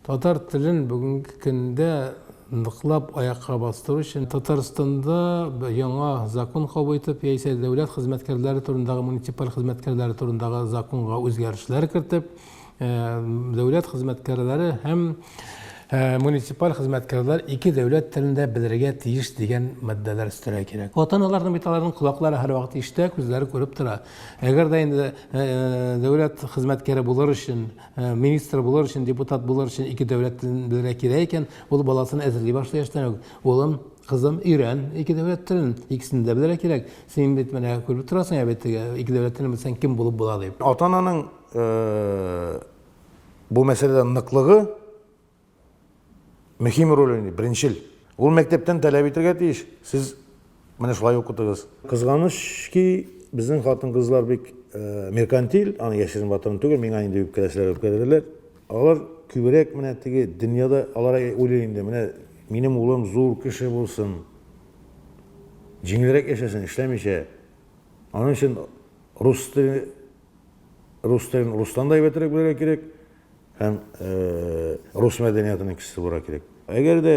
Татар телен бүгенге көндә ныклап аякка бастыру өчен Татарстанда яңа закон кабул итеп, яисә дәүләт хезмәткәрләре турындагы, муниципаль хезмәткәрләре турындагы законга үзгәрешләр кертеп, дәүләт хезмәткәрләре һәм муниципаль хезмәткәрләр ике дәүләт телен дә белергә тиеш дигән маддәләр өстәргә кирәк. Ата-аналарның бит аларның колаклары һәрвакыт ишетә, күзләре күреп тора. Әгәр дә инде дәүләт хезмәткәре булыр өчен, министр булыр өчен, депутат булыр өчен ике дәүләт телен белергә кирәк икән, ул баласын әзерли башлый яшьтән үк. Улым, кызым, өйрән ике дәүләт телен, икесен дә белергә кирәк. Син бит менә күреп торасың, ә бит ике дәүләт телен белсәң, кем булып була дип. Ата-ананың бу мәсьәләдә ныклыгы мөһим роль уйный, беренчел. Ул мәктәптән таләп итергә тиеш, сез менә шулай укытыгыз. Кызганыч ки, безнең хатын-кызлар бик меркантиль, аны яшерен батырын түгел, миңа инде үпкәләсәләр үпкәләрләр. Алар күбрәк менә теге дөньяда, алар уйлый инде, менә минем улым зур кеше булсын, җиңелрәк яшәсен, эшләмичә. Аның өчен рус теле Рус телен рустан да әйбәтрәк белергә кирәк һәм рус мәдәниятының кешесе булырга кирәк. Әгәр дә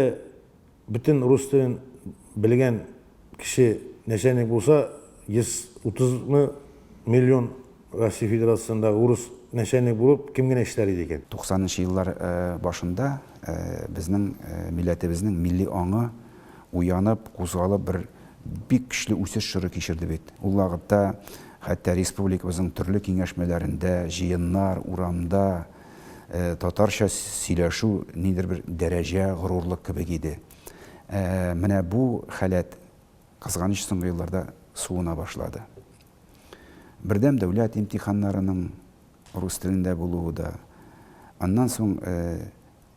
бөтен рус телен белгән кеше начальник булса, 130 мы миллион Россия Федерациясендәге урыс начальник булып кем генә эшләр иде икән? 90 нчы еллар башында безнең милләтебезнең милли аңы уянып, кузгалып бер бик көчле үсеш чоры кичерде бит. Ул вакытта хәтта республикабызның төрле киңәшмәләрендә, җыеннар, урамда татарча сөйләшү нидер бер дәрәҗә, горурлык кебек иде. Менә бу халәт, кызганыч, соңгы елларда суына башлады. Бердәм дәүләт имтиханнарының рус телендә булуы да, аннан соң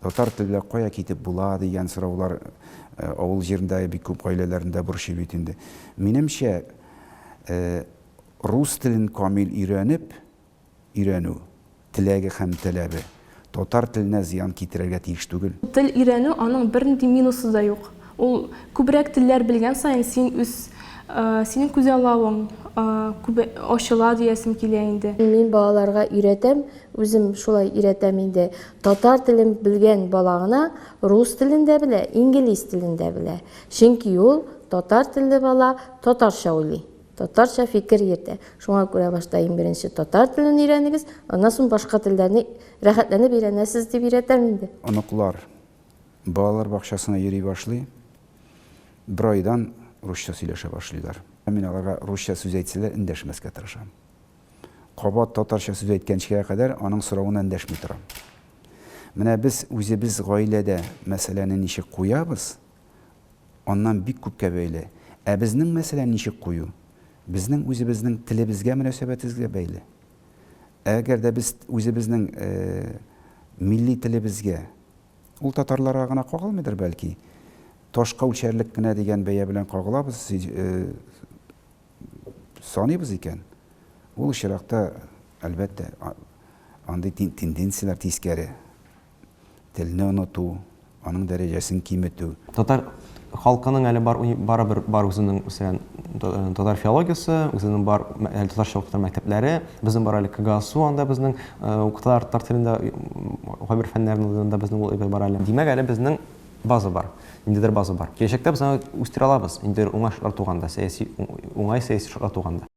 Татар телле кая китеп була дигән сораулар авыл җирендәге бик күп гаиләләрендә борчый бит инде. Минемчә, рус телен камил өйрәнеп, өйрәнү теләге һәм таләбе татар теленә зыян китерергә тиеш түгел. Тел өйрәнү аның бернинди минусы да юк. Ул күбрәк телләр белгән саен син үз синең күзаллавың күбә ачыла диясем килә инде. Мин балаларга өйрәтәм, үзем шулай өйрәтәм инде. Татар телен белгән бала гына рус телен дә белә, инглиз телен дә белә. Чөнки ул татар телле бала татарча уйлый, татарча фикер йөртә. Шуңа күрә башта иң беренче татар телен өйрәнегез, аннан соң башка телләрне рәхәтләнеп өйрәнәсез дип өйрәтәм инде. Оныклар Балалар бакчасына йөри башлый, бер айдан русча сөйләшә башлыйлар. Мин аларга русча сүз әйтсәләр, эндәшмәскә тырышам. Кабат татарча сүз әйткәнчегә кадәр аның соравына эндәшми торам. Менә без үзебез гаиләдә мәсьәләне ничек куябыз, аннан бик күпкә бәйле. Ә безнең мәсьәләне ничек кую, безнең үзебезнең телебезгә мөнәсәбәтебезгә бәйле. Әгәр дә без үзебезнең милли телебезгә, Ул татарларга гына кагылмыйдыр, бәлки. Ташка үлчәрлек кенә дигән бәя белән кагылабыз, саныйбыз икән, ул очракта, әлбәттә, андый тенденцияләр тискәре. Телне оныту, аның дәрәҗәсен киметү. Татар халкының әле бар барыбер бар үзенең, мәсәлән, татар филологиясе, үзенең бар әле татарча укыта мәктәпләре, безнең бар әле КГАСУ, анда безнең укыталар татар телендә кайбер фәннәрне, анда безнең ул әйбер бар әле. Димәк, әле безнең база бар, ниндидер база бар. Киләчәктә без аны үстерә алабыз, ниндидер уңай шартлар туганда, сәяси уңай сәяси шартлар туганда.